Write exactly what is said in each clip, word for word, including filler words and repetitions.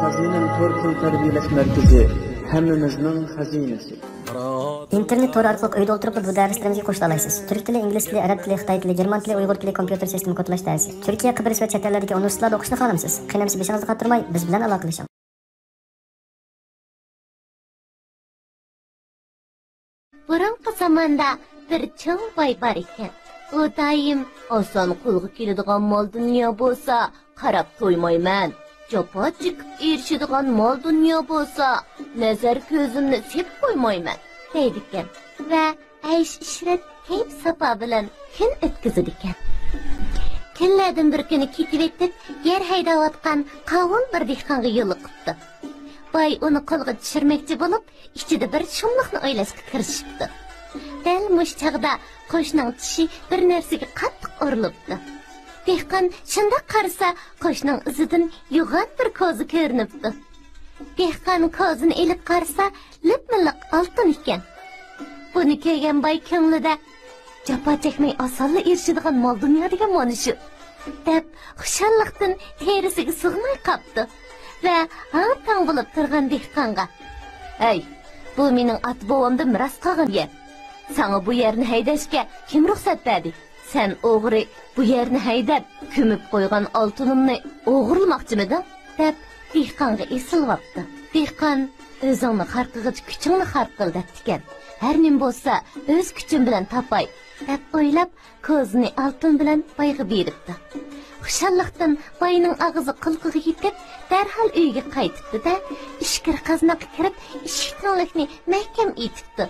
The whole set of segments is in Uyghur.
خەزىنەم تور تىل تەربىيەلەش مەركىزى، ھەممىمىزنىڭ خەزىنىسى. ئىنتېرنېت تورى ئارقىلىق ئۆيدە ئولتۇرۇپلا بۇ دەرسلىرىمىزگە قوشۇلالىسىز. تۈرك تىلى، ئىنگلىز تىلى، ئەرەب تىلى، خىتاي تىلى، گېرمان تىلى، ئۇيغۇر تىلى، كومپيۇتېر سىستېما كودلاش دەرسى. تۈركىيە، قەبرىس ۋە چەت ئەللەردىكى ئۇنىۋېرسىتېتلاردا ئوقۇشنى خالامسىز؟ قېنى ئەمىسە بېشىڭىزنى قاتۇرماي، بىز بىلەن ئالاقىلىشىڭ. بۇرۇنقى زاماندا بىر چوڭ باي بار ئىكەن. ئۇ دائىم: «ئاسان قولغا كېلىدىغان مال دۇنيا بولسا، قاراپ تويمايمەن. جاپا چېكىپ ئېرىشىدىغان مال دۇنيا بولسا، نەزەر كۆزۈمنى سېپىپ قويمايمەن» دەيدىكەن ۋە ئەيش-ئىشرەت، كەيپ-ساپا بىلەن كۈن ئۆتكۈزىدىكەن. كۈنلەردىن بىر كۈنى كېتىۋېتىپ، يەر ھەيدەۋاتقان قاۋۇل بىر دېھقانغا يولۇقۇپتۇ. باي ئۇنى قولغا چۈشۈرمەكچى بولۇپ، ئىچىدە بىر شۇملۇقنى ئويلاشقا كىرىشىپتۇ. دەل مۇشۇ چاغدا قوشنىڭ چىشى بىر نەرسىگە قاتتىق ئۇرۇلۇپتۇ. دېھقان شۇنداق قارىسا، قوشنىڭ ئىزىدىن يوغان بىر كوزا كۆرۈنۈپتۇ. دېھقان كوزىنى ئېلىپ قارىسا، لىپمىللىق ئالتۇن ئىكەن. بۇنى كۆرگەن باي كۆڭلىدە: «جاپا چەكمەي ئاسانلا ئېرىشىدىغان مال دۇنيا دېگەن مانا شۇ» دەپ، خۇشاللىقتىن تېرىسىگە سىغماي قاپتۇ ۋە ھاڭ-تاڭ بولۇپ تۇرغان دېھقانغا: «ھەي، بۇ مېنىڭ ئاتا-بوۋامدىن مىراس قالغان يەر. ساڭا بۇ يەرنى ھەيدەشكە كىم رۇخسەت بەردى؟ سەن ئوغرى، بۇ يەرنى ھەيدەپ، كۆمۈپ قويغان ئالتۇنۇمنى ئوغرىلىماقچىمىدىڭ؟» دەپ، دېھقانغا ئېسىلىۋاپتۇ. دېھقان: «ئۆزۈڭنى خار قىلغۇچە، كۈچۈڭنى خار قىل» دەپتىكەن. «ھەر نېمە بولسا، ئۆز كۈچۈم بىلەن تاپاي» دەپ ئويلاپ، كوزىنى ئالتۇن بىلەن بايغا بېرىپتۇ. خۇشاللىقتىن باينىڭ ئاغزى قۇلىقىغا يېتىپ، دەرھال ئۆيىگە قايتىپتۇ-دە، ئىچكىرى قازناققا كىرىپ، ئىشىك تۈڭلۈكنى مەھكەم ئېتىپتۇ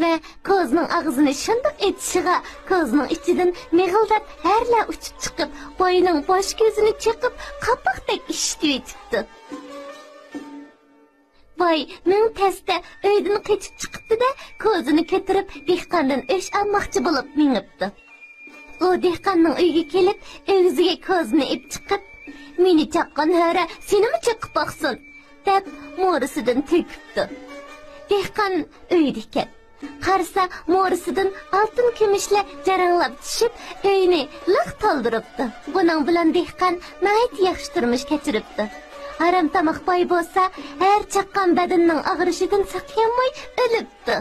ۋە كوزىنىڭ ئاغزىنى شۇنداق ئېچىشىغا، كوزىنىڭ ئىچىدىن مىغىلداپ ھەرىلەر ئۇچۇپ چىقىپ، باينىڭ باش-كۆزىنى چېقىپ، قاپاقتەك ئىششىتىۋېتىپتۇ. باي مىڭ تەستە ئۆيدىن قېچىپ چىقىپتۇ-دە، كوزىنى كۆتۈرۈپ، دېھقاندىن ئۆچ ئالماقچى بولۇپ مېڭىپتۇ. ئۇ دېھقاننىڭ ئۆيىگە كېلىپ، ئۆگزىگە كوزىنى ئېلىپ چىقىپ، «مېنى چاققان ھۆرە سېنىمۇ چېقىپ باقسۇن» دەپ، مورىسىدىن تۆكۈپتۇ. دېھقان ئۆيدە ئىكەن. قارىسا، مورىسىدىن ئالتۇن-كۈمۈشلەر جاراڭلاپ چۈشۈپ، ئۆينى لىق تولدۇرۇپتۇ. بۇنىڭ بىلەن دېھقان ناھايىتى ياخشى تۇرمۇش كەچۈرۈپتۇ. ھارام تاماق باي بولسا، ھەر چاققان بەدىنىنىڭ ئاغرىشىدىن ساقىيالماي ئۆلۈپتۇ.